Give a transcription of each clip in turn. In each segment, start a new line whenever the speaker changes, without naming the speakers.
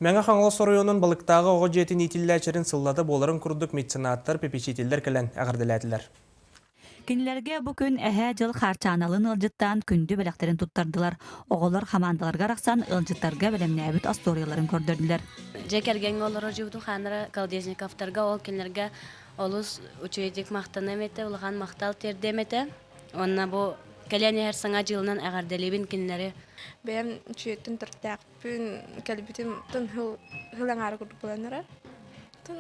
Мэҥэ Хаҥалас оройуонун Балыктааҕы оҕо дьиэтин иитиллээччилэрин сыллата буоларын курдук меценаттар, попечителлэр кэлэн эҕэрдэлээтилэр.
Кинилэргэ бу күн Эһээ Дьыл Хаарчааналыын ыалдьыттаан күндү бэлэхтэрин туттардылар. Оҕолор хамаандаларга арахсан ыалдьыттарга бэлэмнээбит остуоруйаларын көрдөрдүлэр.
Дьиэ кэргэҥҥэ олорор дьыбытын хааннара Колодезниковтарга ол кинилэргэ олус үчүгэйдик махтаныам этэ, улахан махтал тиэрдиэм этэ. Уонна бу кэлэн иһэр саҥа дьылынан эҕэрдэлиибин кинилэри.
Бэйэм үчүгэйтэн төрүттээхпин, кэлбитим тын хыл хыл аҥаара курдук буолан эрэр. Тын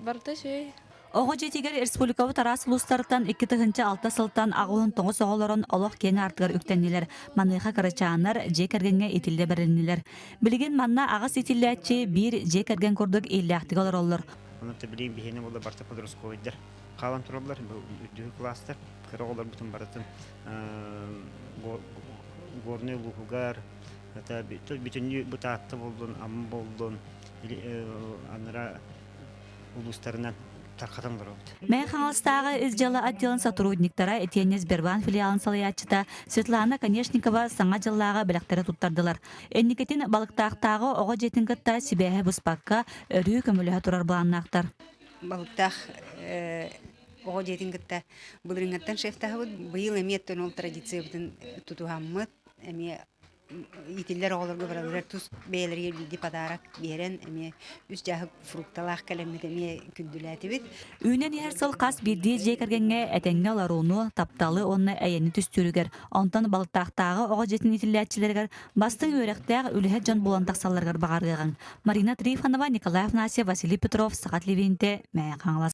барыта үчүгэй.
Оҕо дьиэтигэр республикабыт араас улуустарыттан 2006 сылтан 89 оҕолорун олох киэҥ аартыгар үктэннилэр. Маныаха кырачааннар дьиэ кэргэҥҥэ итиллэ бэрилиннилэр. Билигин манна аҕыс итиллээччи биир дьиэ кэргэн курдук иллээхтик олороллор.
Онон билигин биһиэнэ буолла барыта подростковайдар хаалан тураллар, үрдүкү класстар, кыра оҕолорбутун барытын Горнай улууһугар, бүтүннүү Бытаатта буоллун, Амма буоллун, анара улуустарынан тархатан олоробут.
Мэҥэ Хаҥаластааҕы Ис дьыала отделын сотрудниктара итиэннэ Сбербаан филиалын салайааччыта Светлана Конешникова Саҥа дьыллааҕы бэлэхтэри туттардылар. Инникитин Балыктаахтааҕы оҕо дьиэтин кытта сибээһи быспакка, өрүү көмөлөһө турар былааннаахтар.
Балыктаах оҕо дьиэтин кытта былырыыҥҥаттан шефтаһабыт. Быйыл эмиэ оттон ол традициябытын тутуһаммыт, эмиэ иитиллэр оҕолорго бараларыгар тус бэйэлэригэр биирдии подарок биэрэн эмиэ үс дьааһык фрукталаах кэлэммит эмиэ күндүлээтибит.
Үүнэн иһэр сыл хас биирдии дьиэ кэргэҥҥэ этэҥҥэ олорууну, тапталы уонна эйэни түстүүрүгэр, онтон Балыктаахтааҕы оҕо дьиэтин иитиллээччилэригэр бастыҥ үөрэхтээх үлэһит дьон буолан тахсалларыгар баҕарыаҕыҥ. Марина Трифонова, Николай Афанасьев, Василий Петров, Саха телевидениетэ, Мэҥэ Хаҥалас.